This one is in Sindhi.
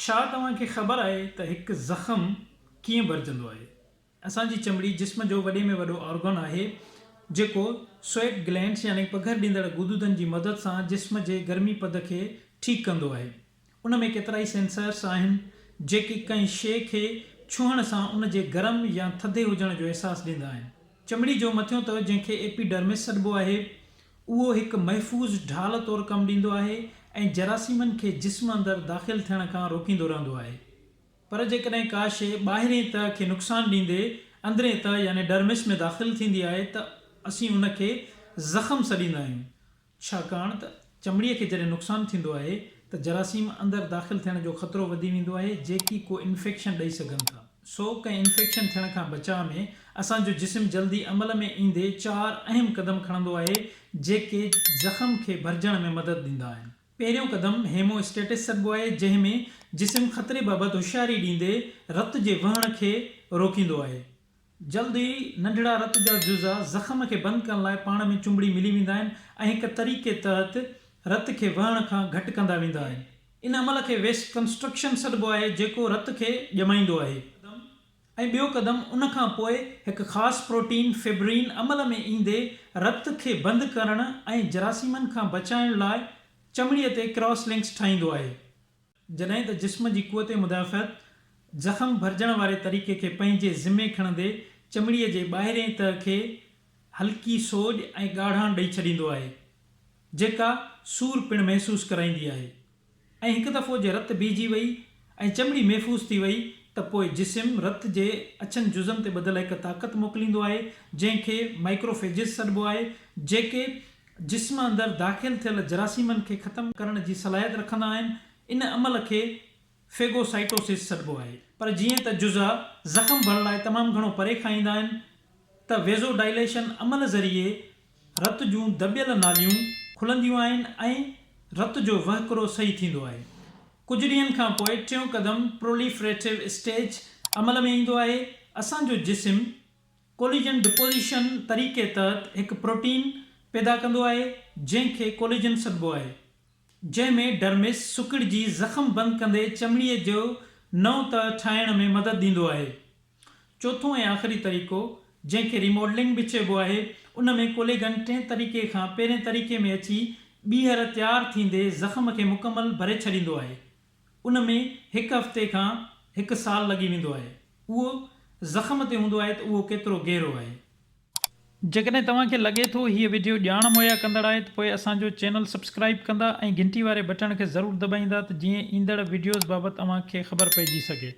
ڇا توهان کي خبر آهي ته هڪ زخم ڪيئن ڀرجندو آهي؟ اسان جي چمڙي جسم جو وڏي ۾ وڏو آرگن آهي جيڪو سوئيٽ گلينڊس يعني پگهر ڏيندڙ غدودن جي مدد سان جسم جي گرمي پد کي ٺيڪ ڪندو آهي. ان ۾ ڪيترائي سينسرس آهن جيڪي ڪنهن شيء کي ڇهڻ سان ان جي گرم يا ٿڌي هجڻ جو احساس ڏيندا آهن. چمڙي جو مٿيون تهه جنهن کي ايپيڊرمس سڏبو آهي اهو هڪ محفوظ ڍال طور ڪم ڏيندو آهي ۽ جراثيمن کي جسم اندر داخل ٿيڻ کان روڪيندو رهندو آهي. پر جيڪڏهن ڪا شيء ٻاهرين تهه کي نقصان ڏيندي اندرين تهه يعني ڊرمس ۾ داخل ٿيندي آهي ته اسين ان کي زخم سڏيندا آهيون. ڇاڪاڻ ته چمڙيء کي جڏهن نقصان ٿيندو آهي ته جراثيم اندر داخل ٿيڻ جو خطرو وڌي ويندو آهي جيڪي ڪو انفيڪشن ڏئي سگهن ٿا. سو ڪنهن انفيڪشن ٿيڻ کان بچاء ۾ اسان جو جسم جلدي عمل ۾ ايندي چار اهم قدم کڻندو آهي جيڪي زخم کي ڀرجڻ ۾ مدد ڏيندا آهن. پهريون قدم هيمو اسٽيٽس سڏبو آهي جنهن ۾ جسم خطري بابت هوشياري ڏيندي رت جي وهڻ کي روڪيندو آهي. جلد ئي ننڍڙا رت جا جزا زخم کي بند ڪرڻ لاء پاڻ ۾ چنبڙي ملي ويندا آهن ۽ هڪ طريقي تحت رت کي وهڻ کان گهٽ ڪندا ويندا آهن. ان عمل کي ويس ڪنسٽرڪشن سڏبو آهي جيڪو رت کي ڄمائيندو آهي. ۽ ٻيو قدم ان کان پوء هڪ خاص پروٽين فبرين عمل ۾ ايندي رت کي بند ڪرڻ ۽ جراثيمن کان بچائڻ لاء چمڙي تي ڪراس لنڪس ٺاهيندو آهي. جڏهن ته جسم جي قوت مدافعت زخم ڀرجڻ واري طريقي کي پنهنجي ذمي کڻندي چمڙي جي ٻاهرين تهه کي هلڪي سوڄ ۽ ڳاڙهاڻ ڏئي ڇڏيندو آهي. جيڪا سور پڻ محسوس ڪرائيندي آهي ۽ هڪ دفعو جي رت بيهجي وئي ۽ چمڙي محفوظ ٿي وئي ته پوء جسم رت جي اڇن جزن تي ٻڌل هڪ طاقت موڪليندو آهي جنهن کي مائڪروفيجز سڏبو آهي جيڪي جسم اندر داخل ٿيل جراثيمن کي ختم ڪرڻ جي صلاحيت رکندا آهن ان عمل کي فيگوسائٽوسس سڏبو آهي. پر جيئن ته جزا زخم ڀرڻ لاء تمام گهڻو پري کان ايندا آهن ته ويزوڊائليشن عمل ذريعي رت جون دٻيل ناليون کلنديون آهن ۽ رت جو وهڪرو صحيح ٿيندو آهي. ڪجهه ڏينهن کان پوء ٽيون قدم پروليفريٽو اسٽيج عمل ۾ ايندو آهي. اسان جو جسم ڪوليجن ڊپوزيشن طريقي تحت هڪ پروٽين پيدا ڪندو آهي جنهن کي ڪوليجن سڏبو آهي. جنهن ۾ ڊرمس سڪڙجي زخم بند ڪندي چمڙيء جو نئون تهه ٺاهڻ ۾ مدد ڏيندو آهي. چوٿون ۽ آخري طريقو، جنهن کي ريماڊلنگ به چئبو آهي، ان ۾ ڪوليگن ٽئين طريقي کان پهرين طريقي ۾ اچي ٻيهر تيار ٿيندي زخم کي مڪمل ڀري ڇڏيندو آهي. ان ۾ هڪ هفتي کان هڪ سال لڳي ويندو آهي. اهو زخم تي هوندو آهي ته اهو ڪيترو گهرو آهي. جيڪڏهن توهان کي لڳي ٿو هيء وڊيو ڄاڻ مهيا ڪندڙ آهي ته پوء اسان جو چينل سبسڪرائيب ڪندا ۽ گهنٽي واري بٽڻ کي ضرور دٻائيندا ته جيئن ايندڙ وڊيوز بابت اوهان کي خبر پئجي سگهي.